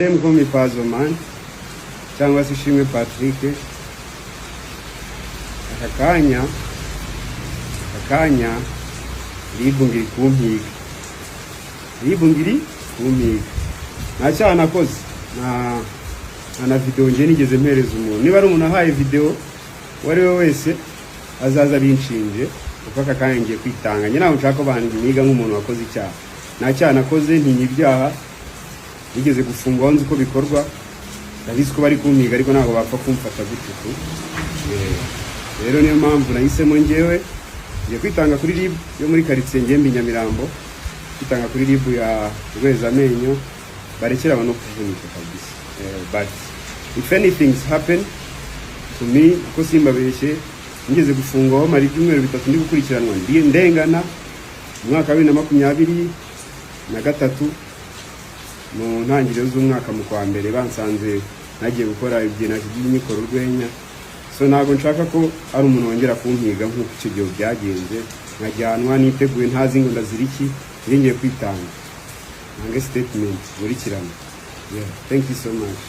Call me Pazzo Man cyangwa se Ishimwe Patrick. Aka kanya RIB ngiri kumpiga, RIB ngiri kumpiga. Nta cyaha nakoze, nta na video ngiye nigeze mpereza umuntu. Niba ari umuntu ahaye video, uwo ari we wese azaza abinshinje, kuko aka kanya ngiye kwitanga. Njye ntabwo nshaka ko banniga nk'umuntu wakoze icyaha. Nta cyaha nakoze, ntinya ibyaha. Nigeze gufungwa, nzi uko bikorwa. Ndabizi ko bari kumpiga, ariko ntabwo bapfa kumfata gutyo tu. Rero niyo mpamvu nahisemo ngewe ngiye kwitanga kuri RIB yo muri karitsiye Ngembe, Nyamirambo, kwitanga kuri RIB ya Rwezamenyo. Barekera abantu kuvunika kabisa. But if anything happen to me, kuko simbabeshye, nigeze gufungwaho mara ibyumweru 3 ndi gukurikiranwa, ndi ndengana, mu mwaka wa 2023, mu ntangiriro z'umwaka, mu kwa mbere, bansanze nagiye gukora ibyo by'imikoro urwenya. So ntabwo nshaka ko ari umuntu wongera kumpiga nk'uko icyo gihe byagenze, nkajyanwa niteguye, ntazi ngo ndazira iki. Ngiye kwitanga, ntange statement nkurikirana. Yeah, thank you so much.